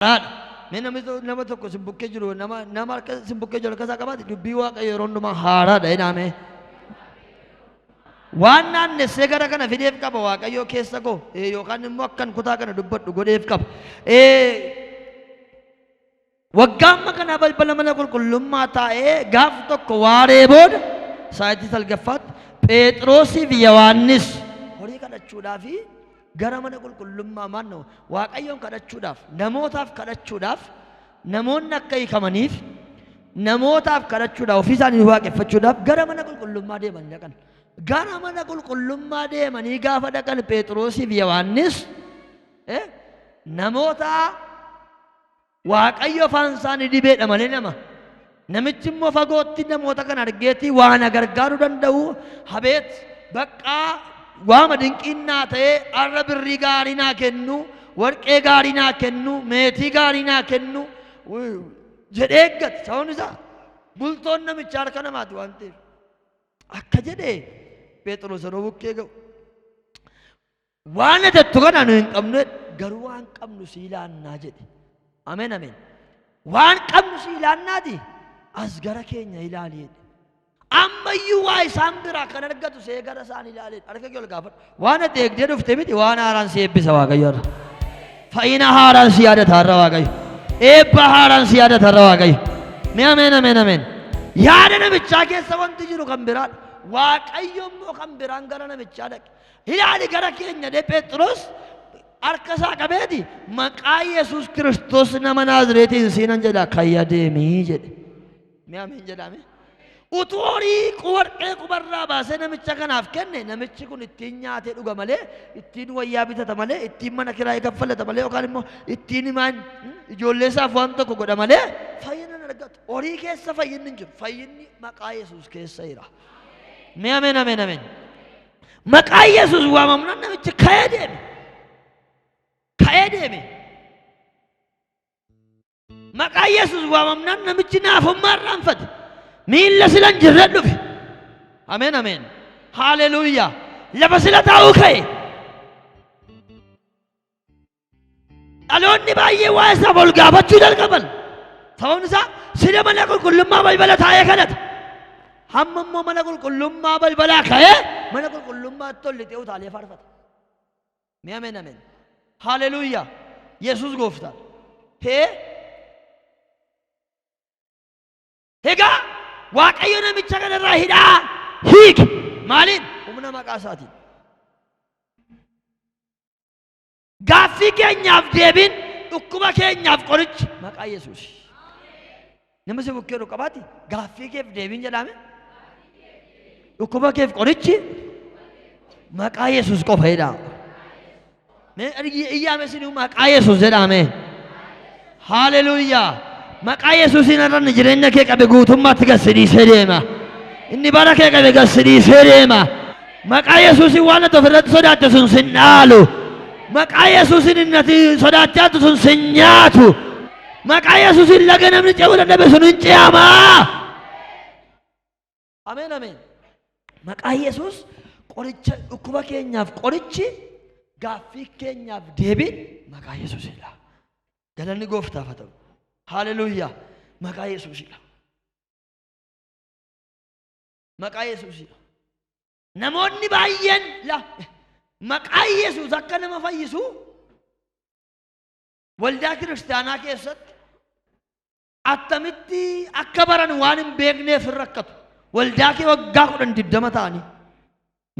Haaraadha. Mee namni nama tokko sin bukkee jiru nama nama harka sin bukkee jiru harka isaa qabaate dubbii Waaqayyo yeroo hundumaa haaraadha jedhaa mee. Waan naannessee gara kana fideef qaba Waaqayyo keessa koo yookaan immoo akkan kutaa kana dubbadhu godheef qaba. Waggaa amma kanaa balbala mana qulqullummaa taa'ee gaaf tokko waaree booda sa'aatii salgaffaatti Pheexiroosii fi Yohaannis horii kadhachuudhaaf gara mana qulqullummaa maannoo Waaqayyoon kadhachuudhaaf namootaaf kadhachuudhaaf namoonni akka hiikamaniif namootaaf kadhachuudhaaf ofii isaanii waaqeffachuudhaaf gara mana qulqullummaa deemanii dhaqan. Gara mana qulqullummaa deemanii gaafa dhaqan Pheexiroosii fi Yohaannis namoota Waaqayyo afaan isaanii dibeedha malee nama. Namichi immoo fagootti namoota kana argeetii waa na gargaaruu danda'u habeet baqqaa waama dinqiin naa ta'ee har'a birrii gaarii naa kennu warqee gaarii naa kennu meetii gaarii naa kennu jedhee eeggate. Sababni isaa bultoon namichaa harka namaati waan ta'eef. Akka jedhee Phexros yeroo bukkee ga'u Waan ati jettu kana nu hin qabnu jedhe. Garuu waan qabnu sii laannaa jedhe. Ameen ameen. Waan qabnu sii laannaati as gara keenya ilaali jedhe. Ammayyuu waa isaan biraa kan argatu see gara isaan ilaali. Harka kee ol gaafadhu. Waan ati eegdee dhufte miti waan haaraan si eebbisa Waaqayyo irra. Fayyina haaraan si yaadata har'a Waaqayyo. Eebba haaraan si yaadata har'a Waaqayyo. Mee ameen ameen ameen. Yaada namichaa keessa wanti jiru kan biraadha. Waaqayyo immoo kan biraan gara namichaa dhaqe. Ilaali gara keenya jedhee Pheexiroos harka isaa qabeeti maqaa Yesuus Kiristoos nama Naazreetiin siinan jedha kayya deemii jedhe. Mee ameen jedhame. Utuu horii warqee qubarraa baasee namicha kanaaf kenne namichi kun ittiin nyaatee dhuga malee ittiin wayyaa bitata malee ittiin mana kiraayii kaffalata malee yookaan immoo ittiin himaan ijoollee isaaf waan tokko godha malee fayyina hin argatu. Horii keessa fayyinni hin jiru. Fayyinni maqaa Yesuus keessa jira. Mee ameen ameen ameen. Maqaa Yesuus waamamnaan namichi ka'ee deeme. Ka'ee deeme. Maqaa Yesuus waamamnaan namichi naafummaa irraanfate. Miilla sila hin jirre dhufe. Ameen ameen. Haaleluuyaa. Lafa sila taa'uu ka'e. Dhaloonni baay'ee waa'ee isaaf ol gaafachuu jalqaban. Sababni isaa sila mana qulqullummaa balbala taa'ee kadhata. Hamma immoo mana qulqullummaa balbalaa ka'ee mana qulqullummaatti ol lixee utaalee faarfata. Mee ameen ameen. Haleluuyaa. Yesuus gooftaan. Hee. Egaa Waaqayyo namicha kanarraa hidhaa hiike. Maaliin? Humna maqaa isaatiin. Gaaffii keenyaaf deebiin dhukkuba keenyaaf qorichi maqaa Yesuus. Nama si bukkee jiru qabaati gaaffii keef deebiin jedhaame. Dhukkuba keef qorichi maqaa Yesuus qofa jedhaa. Mee iyyaame isin maqaa Yesuus jedhaame. Haaleluuyaa. Maqaa Yesuusiin irra inni jireenya kee qabe guutummaatti gad si dhiisee deema. Inni bara kee qabe gad si dhiisee deema. Maqaa Yesuusiin waan ati ofirratti sodaatte sun sin dhaalu. Maqaa Yesuusiin inni ati sodaachaa jirtu sun sin nyaatu. Maqaa Yesuusiin laga namni ce'uu dadhabe sun hin ce'ama. Ameen ameen. Maqaa Yesuus qoricha dhukkuba keenyaaf qorichi gaaffii keenyaaf deebiin maqaa Yesuusidha. Galanni gooftaaf haa ta'u. Haleluuyaa. Maqaa Yesuusidha. Maqaa Yesuusidha. Namoonni baay'een la maqaa Yesuus akka nama fayyisu waldaa kiristaanaa keessatti attamitti akka baran waan hin beekneef hin rakkatu. Waldaa kee waggaa 10 20 ta'anii.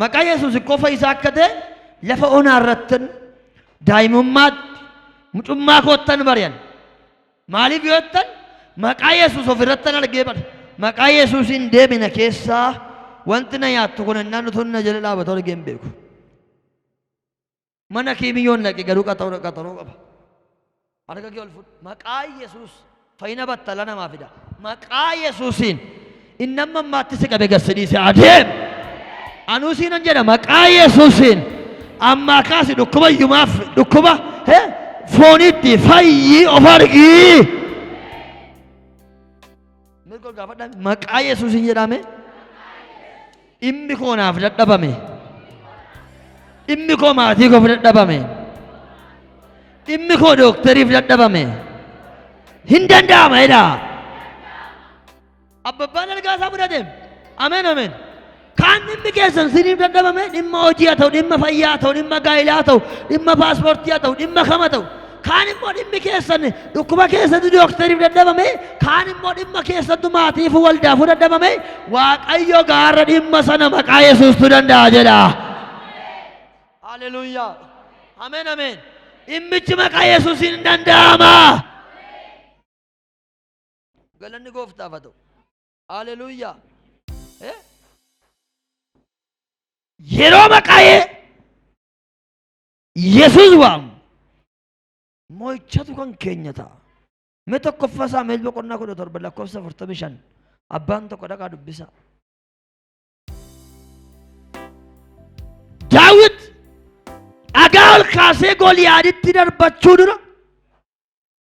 Maqaa Yesuus qofa isaa akka ta'e lafa onaa irrattan daa'imummaatti mucummaa koottan bari'an. Maaliif yoo jettan maqaa Yesuus of irrattan argee bare. Maqaa Yesuusiin deemina keessaa wanti na nyaattu kun ennaan utuu na jala dhaabatu argee hin beeku. Mana kiimiyyoon dhaqe garuu qaxaroo qaxaroo qaba. Harka kee ol fudhu. Maqaa Yesuus fayyina battala namaa fida. Maqaa Yesuusiin inni amma ammaatti si qabe gad si dhiise adeem. Anuu siinan jedha maqaa Yesuusiin ammaa kaasi dhukkuba iyyumaaf dhukkuba fooniitti fayyii of argii. Mirga ol gaafadhaa maqaa Yesuusiin jedhame. Dhimmi koo naaf dadhabame. Dhimmi koo maatii koof dadhabame. Dhimmi koo dookteriif dadhabame. Hin danda'ama jedhaa. Abbabbaan algaa isaa fudhate. Ameen ameen. Kaan dhimmi keessan siniif dadhabame dhimma hojii haa ta'u, dhimma fayyaa haa ta'u, dhimma gaa'ilaa haa ta'u, dhimma paaspoortii haa ta'u, dhimma kam haa ta'u. Kaan immoo dhimmi keessan dhukkuba keessatti dooktariif dadhabame, kaan immoo dhimma keessattu maatiif waldaafuu dadhabame, Waaqayyo gaarra dhimma sana maqaa Yesuustu danda'a jedha. Haleluuyaa. Ameen ameen. Dhimmichi maqaa Yesuusiin hin danda'ama. Galanni gooftaaf haa ta'u. Haleluuyaa. Eh? Yeroo maqaa Yesuus waamu mo'ichatu kan keenya ta'a. Mee tokkoffaa Saamu'eel boqonnaa 17 lakkoofsa 45 abbaan tokko dhaqaa dubbisaa. Daawit dhagaa ol kaasee Goliyaaditti darbachuu dura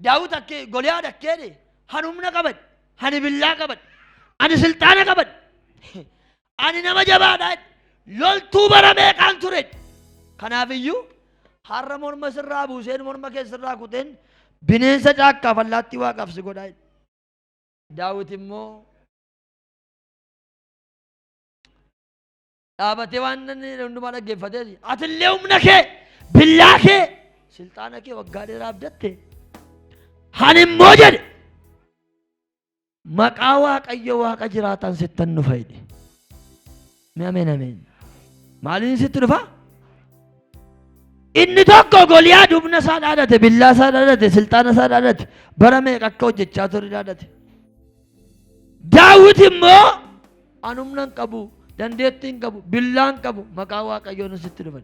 Daawit akkee Goliyaad akkeedhe ani humna qabadhe ani billaa qabadhe ani silxaana qabadhe ani nama jabaadha loltuu bara meeqaan ture kanaaf iyyuu har'a morma sirraa buuseen morma kee sirraa kuteen bineensa caakkaaf allaattii waaqaaf si godhaa jedhe. Daawit immoo dhaabatee waan inni hundumaa dhaggeeffatee atillee humna kee billaa kee silxaana kee waggaa dheeraa abdatte ani immoo jedhe maqaa waaqayyo waaqa jiraataan sittan dhufa jedhe. Mee ameen ameen. Maaliin sitti dhufa? Inni tokko Goliyaad humna isaa dhaadate, billaa isaa dhaadate, silxaana isaa dhaadate, bara meeqa akka hojjechaa ture dhaadate. Daawit immoo an humna hin qabu, dandeettii hin qabu, billaa hin qabu, maqaa Waaqayyoon sitti dhufan.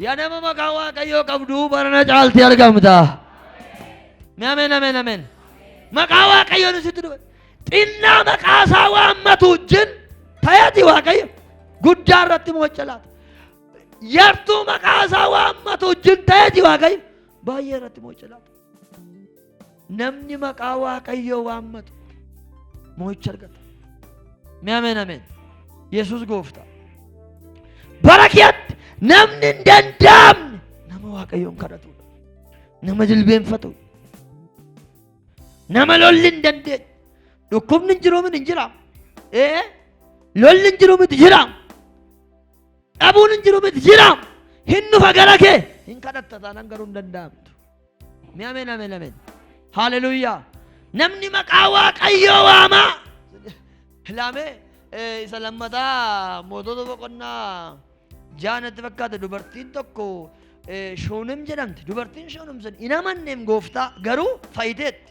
Yaa nama maqaa Waaqayyoo qabdu barana caaltee argamta. Mee ameen ameen ameen. Maqaa Waaqayyoon sitti dhufan. Xinnaa maqaa isaa waammatu wajjin ta'eeti Waaqayyo guddaa irratti mo'icha laata. Yartuu maqaa isaa waammatu wajjin ta'eeti Waaqayyo baay'ee irratti mo'icha laata. Namni maqaa Waaqayyoo waammatu mo'icha argata. Mee ameen ameen. Yesuus gooftaa. Bara keetti namni hin danda'amne nama Waaqayyoon kadhatudha. Nama jilbeenfatudha. Nama lolli hin dandeenye. Dhukkubni hin jiru miti hin jira. Ee lolli hin jiru miti jira. Dhabuun hin jiru miti jira. Hin dhufa gara kee. Hin kadhatta taanaan garuu hin danda'amtu. Mee ameen ameen ameen. Haleluuyaa. Namni maqaa Waaqayyoo waamaa. Laamee isa lammataa mootota boqonnaa jaanatti fakkaata dubartiin tokko Shuunem jedhamti. Dubartiin Shuunem sun hin amanneem gooftaa garuu fayyiteetti.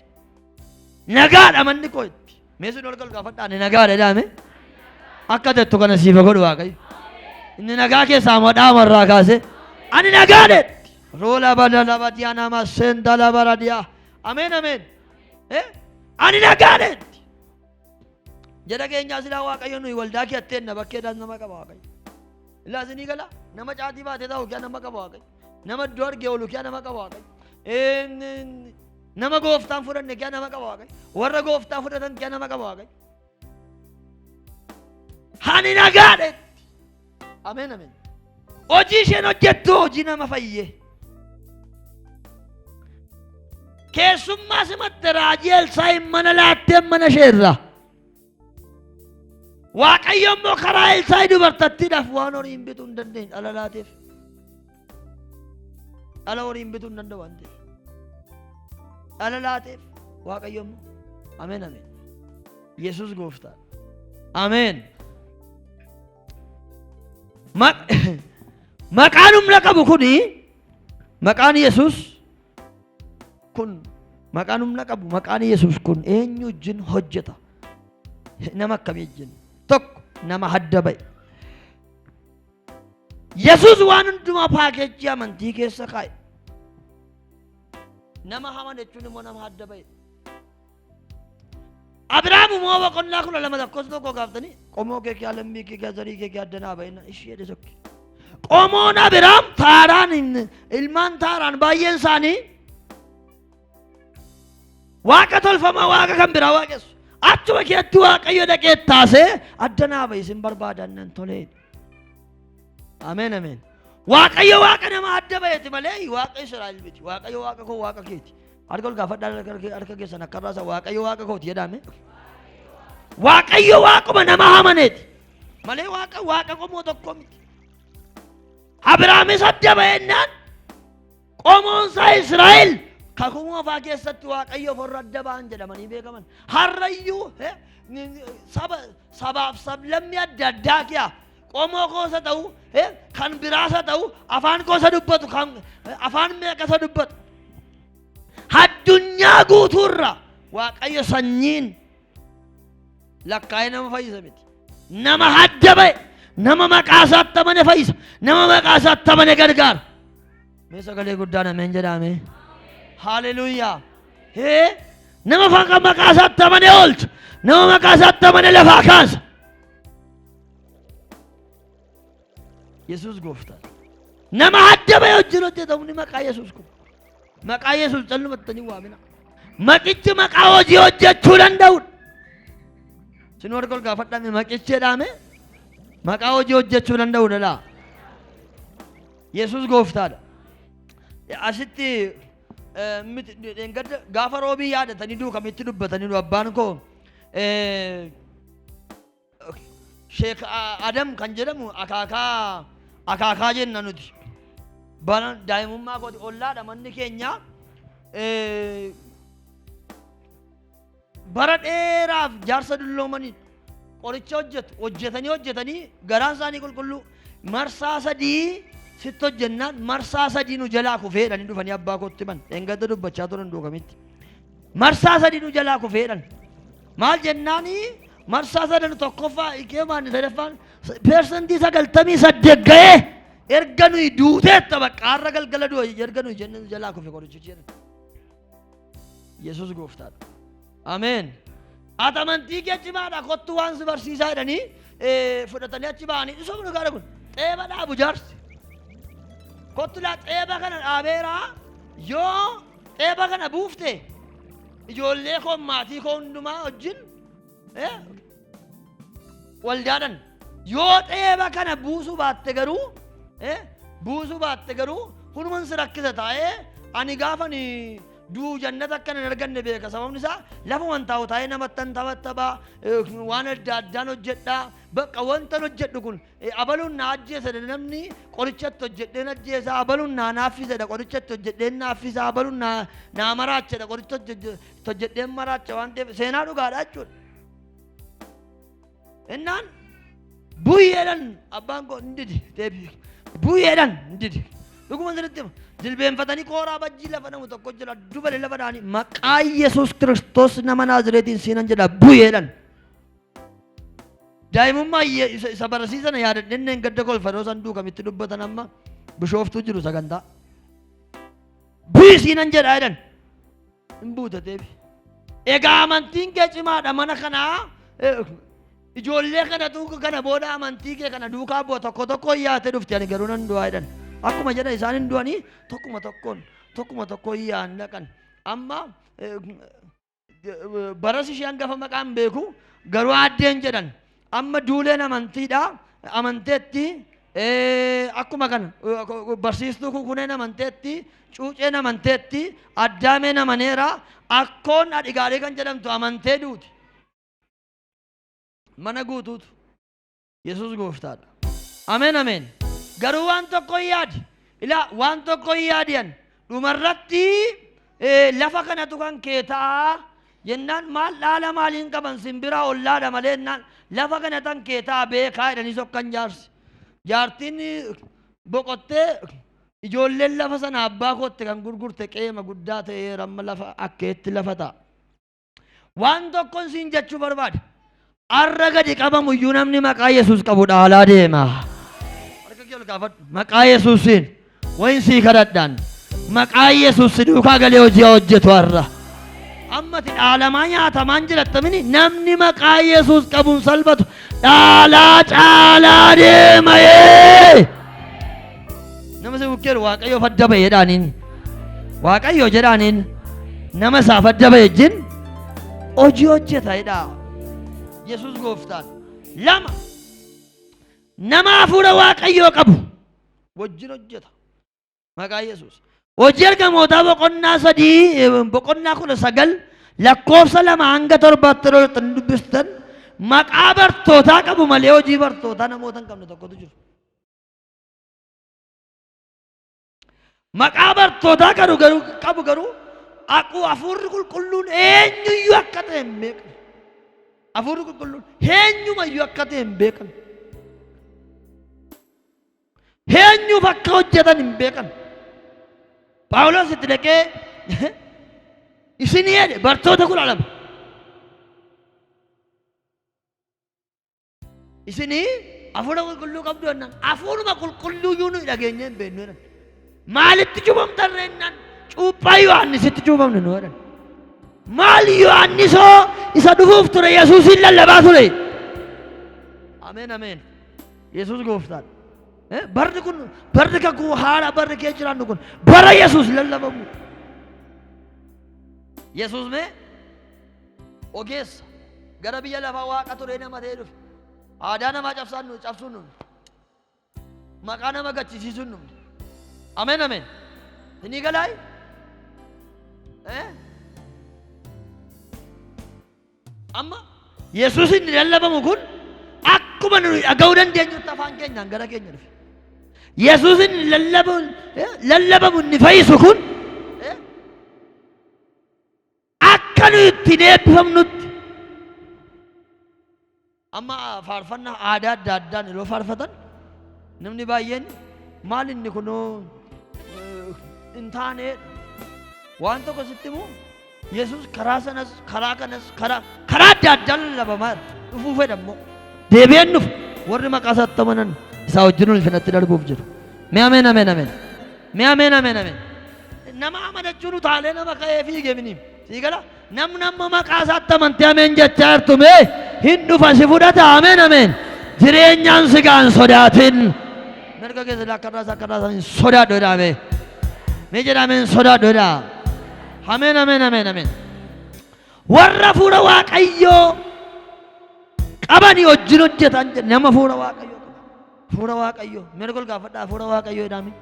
Nagaadha manni koo itti. Mee sun ol gaafadhaa ani nagaadha jedhame. Akka jettu kana siif godhu Waaqayyo. Inni nagaa keessaa madhaa irraa kaasee ani nagaadha jetti. Roola badala badiyaa nama seendala baradiyaa. Ameen ameen. Eh? Ani nagaadha jetti. Jara keenyaa silaa Waaqayyo nuyi waldaa kee atteenna bakkeedhaas nama qaba Waaqayyo. Ilaa isinii gala nama caatii baatee taa'u kee nama qaba Waaqayyo. Nama iddoo argee oolu kee nama qaba Waaqayyo. Nama gooftaan fudhanne kee nama qaba Waaqayyo. Warra gooftaa fudhatan kee nama qaba Waaqayyo. Hani nagaadha. Ameen ameen. Hojii isheen hojjettu hojii nama fayyee. Keessummaa simatte raajii Elsaa'iin mana laattee mana ishee irraa. Waaqayyo immoo karaa Elsaa'i dubartattiidhaaf waan horii hin bituu hin dandeenye dhala laateef. Dhala horii hin bituu hin danda'u waan ta'eef. Dhala laateef Waaqayyo immoo. Ameen ameen. Yesuus gooftaa. Ameen. Maqaan humna qabu kuni maqaan Yesuus kun maqaan humna qabu maqaan Yesuus kun eenyu wajjin hojjeta? Nama akkamii wajjin? Tokko nama hadda ba'e. Yesuus waan hundumaa paakeejii amantii keessa kaa'e. Nama haman jechuun immoo nama hadda ba'e. Abiraam uumama boqonnaa 12 lakkoofsa 1 gaaftanii qomoo kee kee lammii kee kee zarii kee kee addanaa ba'inna ishee jedhe sokke. Qomoon Abiraam taaraan ilmaan taaraan baay'een isaanii waaqa tolfamaa waaqa kan biraa waaqessu. Achuma keetti waaqayyo dhaqee taasee addanaa ba'i isin barbaadan nan tolee. Ameen ameen. Waaqayyo waaqa nama adda ba'eeti malee waaqa Israa'el miti. Waaqayyo waaqa koo waaqa keeti. Harka ol gaafadhaa harka keessan akka irraa isa Waaqayyo Waaqa kooti jedhaame. Waaqayyo Waaquma nama amaneeti. Malee Waaqa Waaqa qomoo tokko miti. Abiraamis adda ba'ennaan qomoon isaa Israa'el kakuu moofaa keessatti Waaqayyoof warra adda ba'an jedhamanii beekaman. Har'ayyuu saba sabaaf sablammii adda addaa kiyaa qomoo koosa ta'u kan biraasa ta'u afaan koosa dubbatu kan afaan meeqasa dubbatu. Addunyaa guutuurra Waaqayyo sanyiin lakkaa'ee nama fayyisa miti. Nama hadda ba'e, nama maqaa isaatti amane fayyisa, nama maqaa isaatti amane gargaara. Mee sagalee guddaan ameen jedhaame. Haaleluyyaa. Hee nama faqa maqaa isaatti amane oolcha, nama maqaa isaatti amane lafaa kaasa. Yesuus gooftaa. Nama hadda ba'e wajjin hojjetamu ni maqaa Yesuus kun. Maqaa Yesuus callumattanii waamina. Maqichi maqaa hojii hojjechuu danda'udha. Sin warra ol gaafadhame maqichi jedhame maqaa hojii hojjechuu danda'udha laa. Yesuus gooftaadha. Asitti miti dheengadda gaafa roobii yaadatanii duukamitti dubbatanii abbaan koo Sheek Adam kan jedhamu akaakaa akaakaa jenna nuti. Bara daa'imummaa kooti ollaadha manni keenya. Bara dheeraaf jaarsa dulloomanidha. Qoricha hojjetu hojjetanii hojjetanii garaan isaanii qulqulluu marsaa sadii sitti hojjennaan marsaa sadii nu jalaa kufeedhanii dhufanii abbaa kootti himan. Dheengadda dubbachaa turan duukamitti. Marsaa sadii nu jalaa kufeedhan. Maal jennaani marsaa sadan tokkoffaa ikeemaan sadaffaan 98% ga'ee erga nuyi duuteetta bakka har'a galgala du'a erga nuyi jenne nu jalaa kufe qorichichi jedhan. Yesuus gooftaadha. Ameen. Ati amantii kee cimaadha kottu waan si barsiisaa jedhanii fudhatanii achi ba'anii isuma dhugaadha kun xeeba dhaabu jaarsi. Kottu laa xeeba kana dhaabeeraa yoo Xeeba kana buufte ijoollee koo maatii koo hundumaa wajjin waldaadhan. Yoo xeeba kana buusuu baatte garuu buusuu baatte garuu hunuman si rakkisa taa'ee ani gaafan du'u jannata akka hin arganne beeka. Sababni isaa lafuman taa'u taa'ee namattan taphattabaa waan adda addaan hojjedhaa bakka wantan hojjedhu kun Abaluun na ajjeesa jedha namni qoricha itti hojjedheen ajjeesa abaluun naa naaffisa jedha qoricha itti hojjedheen naaffisa abaluun naa naa maraacha jedha qoricha itti hojjedheen maraacha waan ta'eef seenaa dhugaadha jechuudha. Innaan buyyeedhan abbaan koo hin didi deebi buyyeedhan hin didi dhuguma sirriitti hima jilbeenfatanii kooraa bajjii lafa namu tokko jira dubale lafa dhaanii maqaa Yesuus Kiristoos nama Naazireetiin siinan jedha buyyeedhan. Daa'imummaa isa isa barasii sana yaadadhenneen gadda kolfa yeroo san duukamitti dubbatan amma bishooftuu jiru sagantaa. Bu'i siinan jedha jedhan. Hin buute deebi. Egaa amantiin kee cimaadha mana kanaa ijoollee kana duuka kana booda amantii kee kana duukaa bu'a tokko tokkoon yaate dhufte ani garuu nan du'aa jedhan. Akkuma jedhan isaan hin du'anii tokkuma tokkoon tokkuma tokkoon yaa'an dhaqan. Amma baras ishee hangafa maqaan beeku garuu aaddeen jedhan amma duuleen amantiidha amanteetti akkuma kana barsiistuu kukuneen amanteetti cuuceen amanteetti addaameen amaneera akkoon adhigaalee kan jedhamtu amantee duuti mana guutuutu Yesuus gooftaadha. Ameen ameen. Garuu waan tokko hin yaadi. Ilaa waan tokko hin yaadiyan. Dhumarratti lafa kanatu kan kee ta'a jennaan maal dhaala maaliin qaban simbiraa ollaadha malee jennaan lafa kana tan kee ta'a beekaa jedhanii sokkan jaarsi. Jaartiin boqottee ijoolleen lafa sana abbaa kootti kan gurgurte qeema guddaa ta'eera amma lafa akkeetti lafa ta'a. Waan tokkon siin jechuu barbaada. Arra gadi qabamu iyyuu namni maqaa Yesuus qabu dhaalaa deema. Harka kee ol kaafadhu. Maqaa Yesuusiin wayin sii kadhadhaan. Maqaa Yesuus si duukaa galee hojii haa hojjetu har'a. Ammati dhaalamaa nyaatamaan jirattamini namni maqaa Yesuus qabuun salphatu dhaalaa caalaa deema. Yee! Nama si bukkeeru Waaqayyoof adda ba'e jedhaaniin. Waaqayyo jedhaaniin nama isaaf adda ba'e wajjin hojii hojjeta jedhaa. Yesuus gooftaan. Lama nama hafuura Waaqayyoo qabu wajjin hojjeta. Maqaa Yesuus. Hojii ergamootaa boqonnaa 3 boqonnaa 19 lakkoofsa 2 hanga 7tti yeroo dhaqxanii dubbistan maqaa bartootaa qabu malee hojii bartootaa namoota hin qabne tokkotu jiru. Maqaa bartootaa qabu garuu qabu garuu aqu hafuurri qulqulluun eenyuyyuu akka ta'e hin beekne. Hafuurri qulqulluun eenyumayyuu akka ta'e hin beekan. Eenyuuf akka hojjetan hin beekan. Phaawulos itti dhaqee isinii jedhe bartoota 12. Isinii hafuura qulqulluu qabdu jennaan hafuuruma qulqulluu iyyuu nuyi dhageenyee hin beeknu jedhan. Maalitti cuuphamtan ree jennaan cuuphaa Yohaannisitti cuuphamne nu jedhan. Maal Yohaannisoo isa dhufuuf ture Yesuusiin lallabaa ture. Ameen ameen. Yesuus gooftaadha. Barri kun barri kakuu haaraa barri kee jiraannu kun bara Yesuus lallabamu. Yesuus mee ogeessa gara biyya lafaa waaqa turee nama ta'ee dhufe. Aadaa namaa cabsaan nu cabsuun dhufne. Maqaa nama gachisiisuun dhufne. Ameen ameen. Inni galaay? Eh? Amma Yesuus inni lallabamu kun akkuma nuyi dhaga'uu dandeenyutti afaan keenyaan gara keenya dhufe. Yesuus inni lallabamu inni fayyisu kun akka nuyi ittiin eebbifamnutti. Amma faarfannaa aadaa adda addaan yeroo faarfatan namni baay'een maal inni kunoo hin taane waan tokko sitti himu Yesuus karaa sanas karaa kanas karaa karaa adda addaan lallabamaa jira. Dhufuu fedha immoo deebi'een dhufu warri maqaa isaatti amanan isaa wajjin ulfinatti darbuuf jiru. Mee ameen ameen ameen. Mee ameen ameen ameen. Nama amanachuun utaalee nama ka'ee fiige miniim. Sii gala? Namni amma maqaa isaatti amantee ameen jechaa jirtu mee hin dhufa si fudhata ameen ameen. Jireenyaan si ga'an sodaatin. Mirga keessa lakkarraa isaa akkarraa isaa hin sodaadhu jedhaa mee. Mee jedhaa mee hin sodaadhu jedhaa. Ameen ameen ameen ameen. Warra hafuura Waaqayyoo qabanii wajjin hojjetan jedhe nama hafuura Waaqayyoo qabu. Hafuura Waaqayyoo. Mirga ol gaafadhaa hafuura Waaqayyoo jedhaa mee.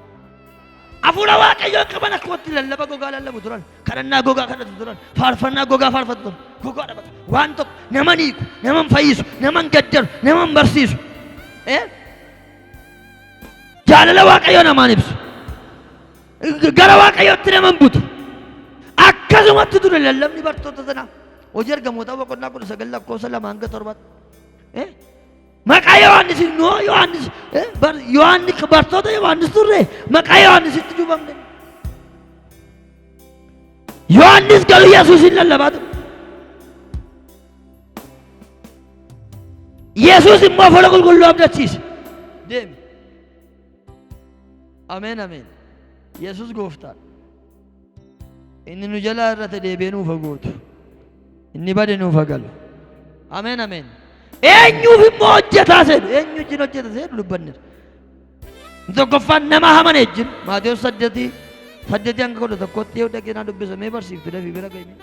Hafuura Waaqayyoo qaban akkumatti lallaba gogaa lallabu turan. Kadhannaa gogaa kadhatu turan. Faarfannaa gogaa faarfatu turan. Gogaadha bakka. Waan tokko nama hin hiiku, nama hin fayyisu, nama hin gaddaru, nama hin barsiisu. Eh? Jaalala Waaqayyoo namaan ibsu. Gara Waaqayyootti nama hin butu. Akkasumatti ture lallabni bartoota sanaa. Hojii ergamootaa boqonnaa 19 lakkoofsa 2 hanga 7. Eh? Maqaa Yohaannis noo Yohaannis Yohaannis bartoota Yohaannis turre maqaa Yohaannisitti cuuphamne. Yohaannis garuu Yesuusin lallabaa ture. Yesuus immoo hafuura qulqulluu abdachiise. Deemi. Ameen ameen. Yesuus gooftaadha. Inni nu jalaa irrate deebi'ee nuuf haa guutu. Inni bade nuuf haa galu. Ameen ameen. Eenyuuf immoo hojjetaa seedu? Eenyu wajjin hojjeta seedu dubbanneera. Inni tokkoffaan nama amane wajjin Maatewos saddeetii saddeetii hanga 11tti yoo dhaqee dubbisa mee barsiiftu dafii bira ga'ime.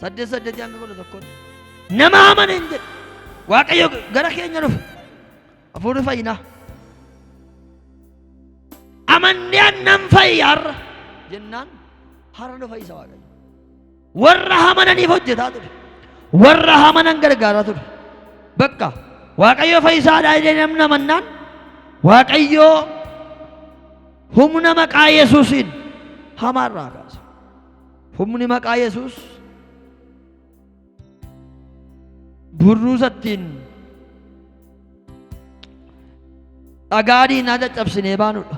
8 8 hanga 11tti. Nama amane hin jedhu. Waaqayyo gara keenya dhufe. Hafuurri fayyinaa. Amannee nan fayya har'a jennaan har'a nu fayyisa Waaqayyo. Warra amananiif hojjetaa ture. Warra amanan gargaaraa ture. Bakka Waaqayyo fayyisaadha jedhee namni amannaan Waaqayyo humna maqaa Yesuusiin hamaarraa kaasa. Humni maqaa Yesuus burruusa ittiin dhagaa diinaa caccabsinee baanudha.